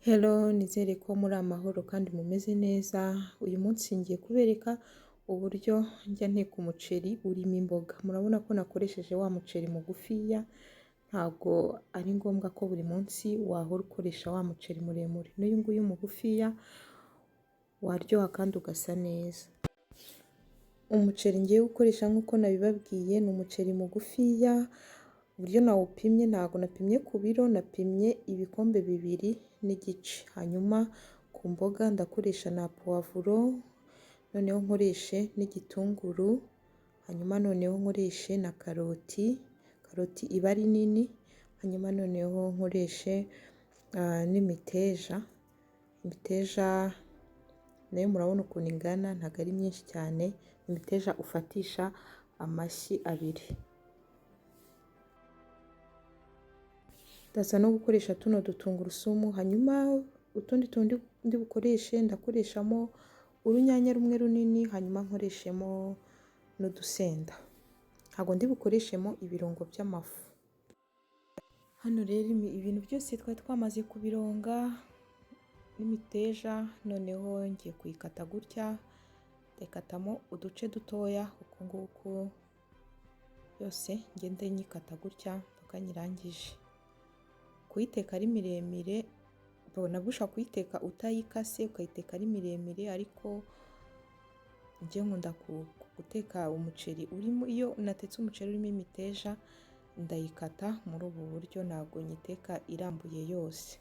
Hello, nizere ko muri amahoro kandi mumeze neza. Uyu munsi ngiye kubereka uburyo njya nteka umuceri urimo imboga. Murabona ko nakoresheje wa muceri mugufiya, ntabwo ari ngombwa ko buri munsi wahora ukoresha wa muceri muremure. N'uyu nguyu mugufiya waryoha kandi ugasa neza. Umuceri ngiye gukoresha nk'uko nabibabwiye ni umuceri mugufiya. Uburyo nawupimye ntabwo napimye ku biro, napimye ibikombe 2.5. Hanyuma ku mboga ndakoresha na puwavuro, noneho nkoreshe n'igitunguru, hanyuma noneho nkoreshe na karoti, karoti iba ari nini, hanyuma noneho nkoreshe n'imiteja. Imiteja nayo murabona ukuntu ingana, ntabwo ari myinshi cyane, imiteja ufatisha amashyi 2. Ndaza no gukoresha tuno dutungurusumu, hanyuma utundi tundi ndi bukoreshe ndakoreshamo urunyanya rumwe runini, hanyuma nkoreshemo n'udusenda. Ntabwo ndi bukoreshemo ibirungo by'amafu. Hano rero ibintu byose twari twamaze kubironga n'imiteja, noneho ngiye kuyikata gutya, ndayikatamo uduce dutoya uku nguku, yose ngende nyikata gutya mpaka nyirangije. Kuyiteka ari miremire, nabwo ushobora kuyiteka utayikase ukayiteka ari miremire, ariko njye nkunda guteka umuceri urimo, iyo natetse umuceri urimo imiteja ndayikata muri ubu buryo, ntabwo nyiteka irambuye yose.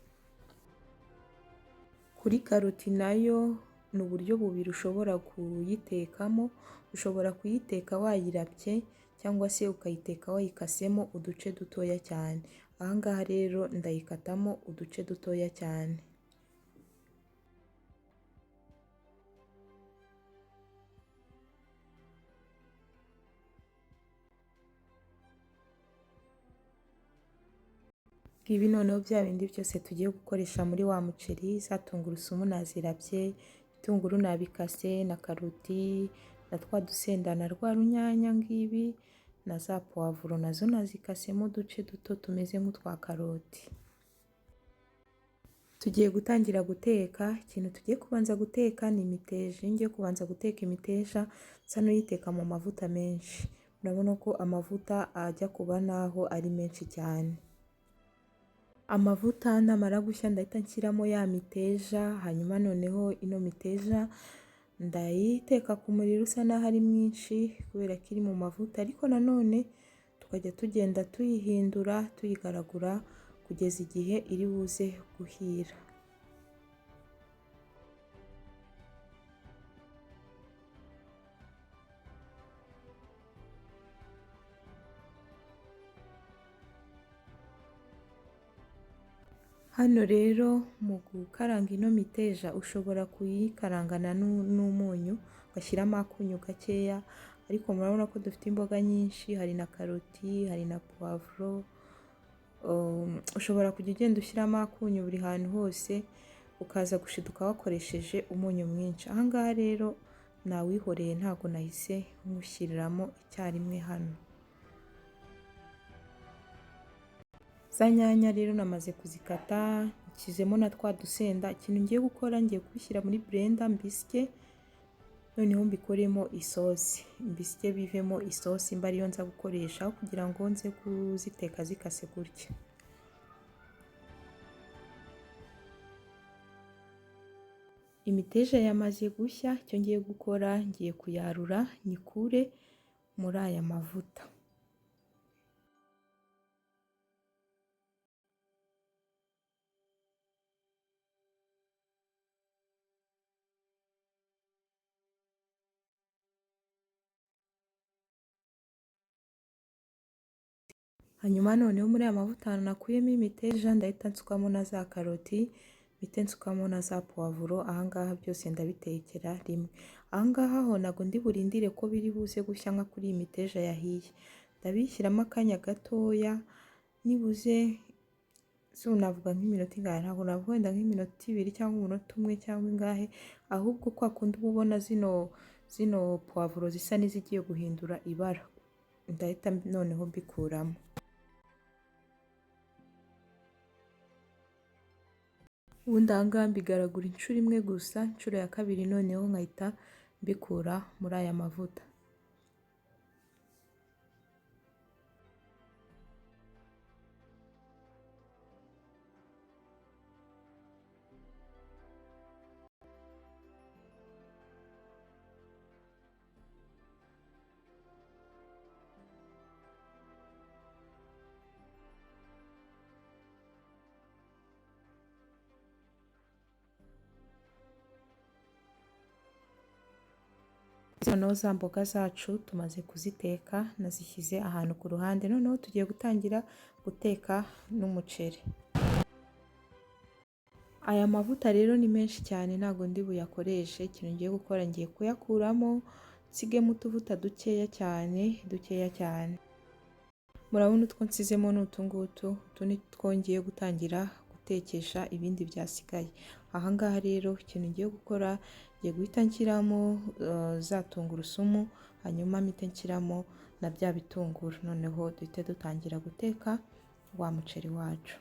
Kuri karoti nayo ni uburyo bubiri ushobora kuyitekamo, ushobora kuyiteka wayirabye cyangwa se ukayiteka wayikasemo uduce dutoya cyane. Aha ngaha rero ndayikatamo uduce dutoya cyane. Ibi noneho bya bindi byose tugiye gukoresha muri wa muceri, za tungurusumu nazirabye, ibitunguru nabikase, na karoti, na twa dusenda na rwa runyanya ngibi, na za puwavuro nazo nazikasemo uduce duto tumeze nk'utwa karoti. Tugiye gutangira guteka. Ikintu tugiye kubanza guteka ni imiteja. Iyo ngiye kubanza guteka imiteja nsa n'uyiteka mu mavuta menshi. Murabona ko amavuta ajya kuba naho ari menshi cyane. Amavuta namara gushya ndahita nshyiramo ya miteja, hanyuma noneho ino miteja ndayiteka ku muriro usa naho ari mwinshi kubera ko iri mu mavuta, ariko nanone tukajya tugenda tuyihindura tuyigaragura kugeza igihe iri buze guhira. Hano rero mu gukaranga ino miteja ushobora kuyikarangana n'umunyu, ugashyiramo akunyu gakeya, ariko murabona ko dufite imboga nyinshi, hari na karoti, hari na puwavuro. Ushobora kujya ugenda ushyiramo akunyu buri hantu hose, ukaza gushiduka wakoresheje umunyu mwinshi. Aha ngaha rero nawihoreye, ntabwo nahise nywushyiriramo icyarimwe hano. Za nyanya rero namaze kuzikata, nshyizemo na twa dusenda. Ikintu ngiye gukora, ngiye kubishyira muri blender mbisye, noneho mbikoremo isosi, mbisye bivemo isosi mba ariyo nza gukoresha kugira ngo nze kuziteka zikase gutya. Imiteja yamaze gushya, icyo ngiye gukora ngiye kuyarura nyikure muri aya mavuta. Hanyuma noneho muri aya mavuta nakuyemo imiteja ndahita nsukamo na za karoti, mpite nsukamo na za puwavuro. Aha ngaha byose ndabitekera rimwe. Aha ngaha ho ntabwo ndi burindire ko biri buze gushya nka kuri iyi miteja yahiye, ndabishyiramo akanya gatoya, nibuze navuga nk'iminota ingahe, ntabwo navuga wenda nk'iminota 2 cyangwa umunota 1 cyangwa ingahe, ahubwo kwa kundi uba ubona zino puwavuro zisa n'izigiye guhindura ibara, ndahita noneho mbikuramo. Ubundi aha ngaha mbigaragura inshuro imwe gusa, inshuro ya kabiri noneho nkahita mbikura muri aya mavuta. Noneho za mboga zacu tumaze kuziteka, nazishyize ahantu ku ruhande, noneho tugiye gutangira guteka n'umuceri. Aya mavuta rero ni menshi cyane ntabwo ndi buyakoreshe, ikintu ngiye gukora ngiye kuyakuramo nsigemo utuvuta dukeya cyane, dukeya cyane. Murabona utwo nsizemo ni utu ngutu, utu ni two ngiye gutangira gutekesha ibindi byasigaye. Aha ngaha rero ikintu ngiye gukora, ngiye guhita nshyiramo za tungurusumu, hanyuma mpite nshyiramo na bya bitunguru, noneho duhite dutangira guteka wa muceri wacu.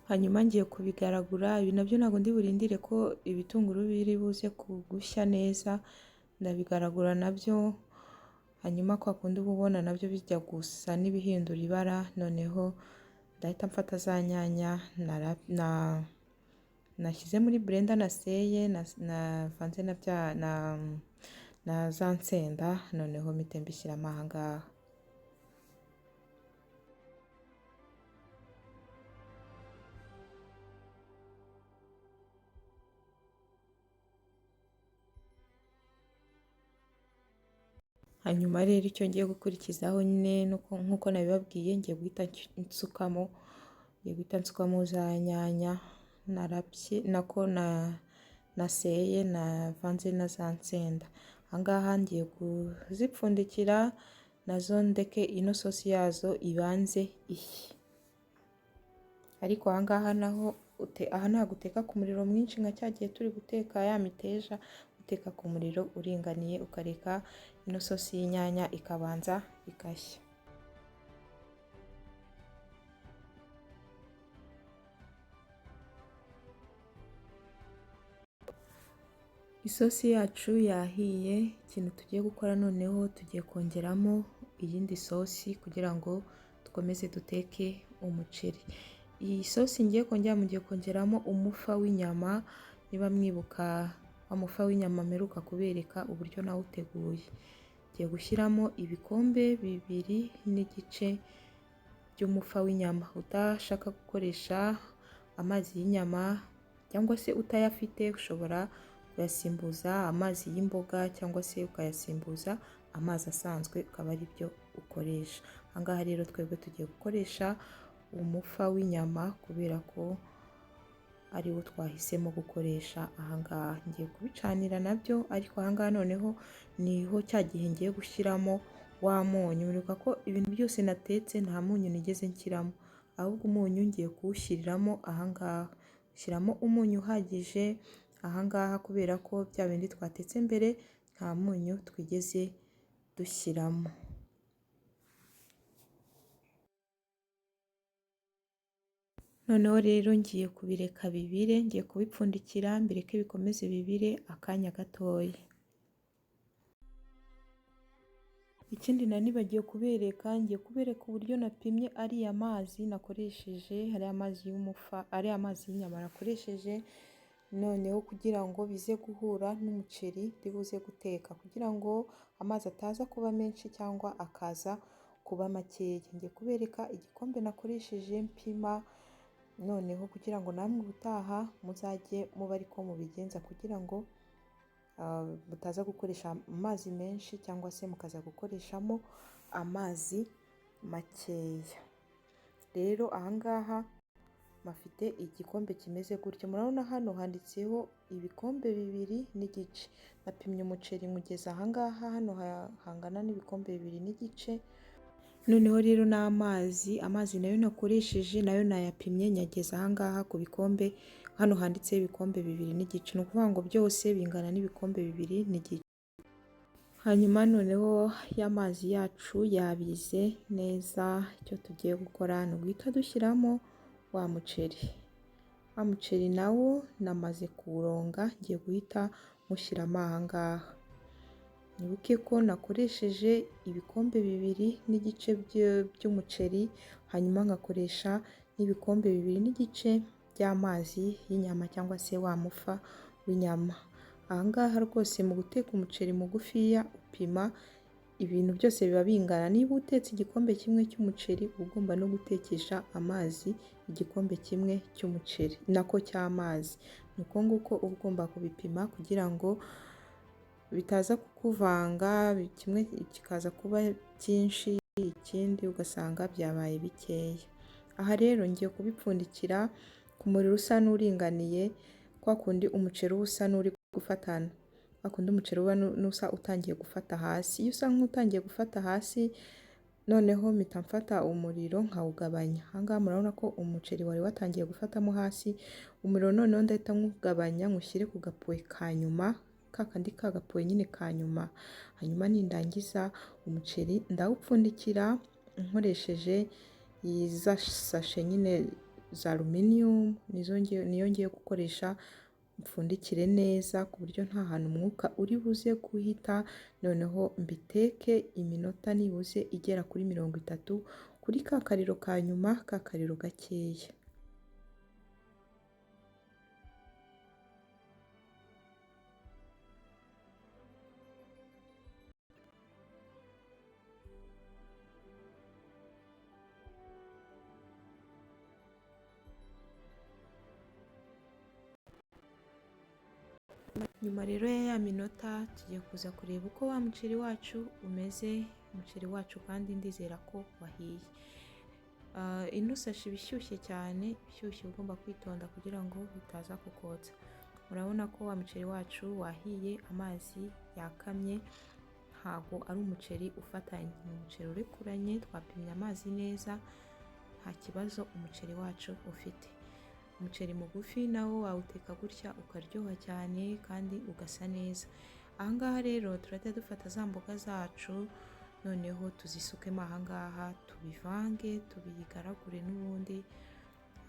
Hanyuma ngiye kubigaragura, ibi nabyo ntabwo ndi burindire ko ibitunguru biri buze gushya neza, ndabigaragura nabyo, hanyuma kwa kundi uba ubona nabyo bijya gusa n'ibihindura ibara, noneho ndahita mfata za nyanya nashyize muri blender naseye, navanze na za nsenda, noneho mpite mbishyiramo aha ngaha. Hanyuma rero icyo ngiye gukurikizaho nyine nk'uko nabibabwiye, ngiye guhita nsukamo, ngiye guhita nsukamo za nyanya narabye, nako naseye navanze na za nsenda. Aha ngaha ngiye kuzipfundikira nazo ndeke ino sosi yazo ibanze ishye. Ariko aha ngaha naho aha ntabwo uteka ku muriro mwinshi nka cya gihe turi guteka ya miteja, uteka ku muriro uringaniye ukareka ino sosi y'inyanya ikabanza igashya. Isosi yacu yahiye, ikintu tugiye gukora noneho tugiye kongeramo iyindi sosi kugira ngo dukomeze duteke umuceri. Iyi sosi ngiye kongera, mugiye kongeramo umufa w'inyama, niba mwibuka wa mufa w'inyama mperuka kubereka uburyo nawuteguye. Ngiye gushyiramo ibikombe 2.5 by'umufa w'inyama. Udashaka gukoresha amazi y'inyama cyangwa se utayafite, ushobora kuyasimbuza amazi y'imboga cyangwa se ukayasimbuza amazi asanzwe, ukaba ari byo ukoresha. Aha ngaha rero twebwe tugiye gukoresha umufa w'inyama kubera ko ariwo twahisemo gukoresha aha ngaha. Ngiye kubicanira nabyo, ariko aha ngaha noneho niho cya gihe ngiye gushyiramo wa munyu. Muribuka ko ibintu byose natetse nta munyu nigeze nshyiramo, ahubwo umunyu ngiye kuwushyiriramo aha ngaha. Shyiramo umunyu uhagije aha ngaha kubera ko bya bindi twatetse mbere nta munyu twigeze dushyiramo. Noneho rero ngiye kubireka bibire, ngiye kubipfundikira mbireke bikomeze bibire akanya gatoya. Ikindi nanibagiwe kubereka, ngiye kubereka uburyo napimye ariya mazi nakoresheje, ariya mazi y'umufa, ariya mazi y'inyama nakoresheje, noneho kugira ngo bize guhura n'umuceri ndibuze guteka, kugira ngo amazi ataza kuba menshi cyangwa akaza kuba makeya. Ngiye kubereka igikombe nakoresheje mpima, noneho kugira ngo namwe ubutaha muzajye muba ariko mubigenza, kugira ngo mutaza gukoresha amazi menshi cyangwa se mukaza gukoreshamo amazi makeya. Rero aha ngaha mafite igikombe kimeze gutyo, murabona hano handitseho ibikombe 2.5. Napimye umuceri nkugeza aha ngaha, hano hangana n'ibikombe 2.5. Noneho rero n'amazi, amazi nayo nakoresheje nayo nayapimye nyageza aha ngaha ku bikombe, hano handitseho ibikombe 2.5. Ni ukuvuga ngo byose bingana n'ibikombe 2.5. Hanyuma noneho y'amazi yacu yabize neza, icyo tugiye gukora ni uguhita dushyiramo wa muceri. Wa muceri nawo namaze kuwuronga, ngiye guhita mushyiramo aha ngaha. Mwibuke ko nakoresheje ibikombe 2.5 by'umuceri, hanyuma nkakoresha n'ibikombe 2.5 by'amazi y'inyama cyangwa se wa mufa w'inyama. Aha ngaha rwose mu guteka umuceri mugufiya upima ibintu byose biba bingana. Niba utetse igikombe kimwe cy'umuceri, uba ugomba no gutekesha amazi igikombe kimwe cy'umuceri nako cy'amazi. Ni uko nguko uba ugomba kubipima kugira ngo bitaza kukuvanga, kimwe kikaza kuba cyinshi, ikindi ugasanga byabaye bikeya. Aha rero ngiye kubipfundikira ku muriro usa n'uringaniye, kwa kundi umuceri uba usa n'uri gufatana, kwa kundi umuceri uba n'usa utangiye gufata hasi. Iyo usa nk'utangiye gufata hasi, noneho mpita mfata umuriro nkawugabanya. Aha ngaha murabona ko umuceri wari watangiye gufatamo hasi, umuriro noneho ndahita nywugabanya nywushyire ku gapuwe ka nyuma, ka kandi ka gapuwe nyine ka nyuma. Hanyuma nindangiza umuceri ndawupfundikira nkoresheje za sashe nyine za aluminium, niyo ngiye gukoresha, mpfundikire neza ku buryo nta hantu umwuka uri buze guhita. Noneho mbiteke iminota nibuze igera kuri 30 kuri ka kariro ka nyuma, ka kariro gakeya. Nyuma rero ya minota tugiye kuza kureba uko wa muceri wacu umeze. Umuceri wacu kandi ndizera ko wahiye. Ino sashi iba ishyushye cyane, ishyushye ugomba kwitonda kugira ngo bitaza kukotsa. Murabona ko wa muceri wacu wahiye, amazi yakamye, ntago ari umuceri ufatanye, ni umuceri urekuranye, twapimye amazi neza, nta kibazo umuceri wacu ufite. Umuceri mugufi nawo wawuteka gutya ukaryoha cyane kandi ugasa neza. Aha ngaha rero turahita dufata za mboga zacu, noneho tuzisukemo aha ngaha, tubivange, tubigaragure n'ubundi.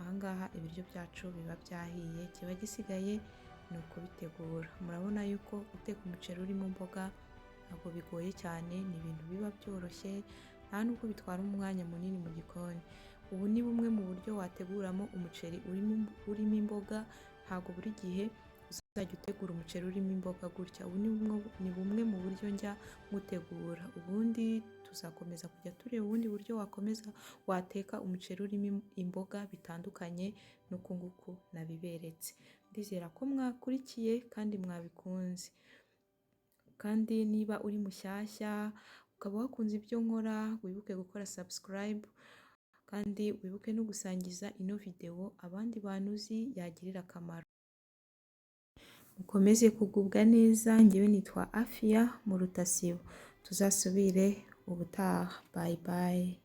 Aha ngaha ibiryo byacu biba byahiye, kiba gisigaye ni ukubitegura. Murabona yuko guteka umuceri urimo imboga ntabwo bigoye cyane, ni ibintu biba byoroshye, nta nubwo bitwara umwanya munini mu gikoni. Ubu ni bumwe mu buryo wateguramo umuceri urimo imboga. Ntabwo buri gihe uzajya utegura umuceri urimo imboga gutya. Ubu ni bumwe mu buryo njya mutegura. Ubundi tuzakomeza kujya tureba ubundi buryo wakomeza wateka umuceri urimo imboga bitandukanye n'uku nguku nabiberetse. Ndizera ko mwakurikiye kandi mwabikunze. Kandi niba uri mushyashya ukaba wakunze ibyo nkora, wibuke gukora subscribe, kandi wibuke no gusangiza ino video abandi bantu uzi yagirira akamaro. Mukomeze kugubwa neza. Njyewe nitwa Afia Murutasibo, tuzasubire ubutaha. Bye bye.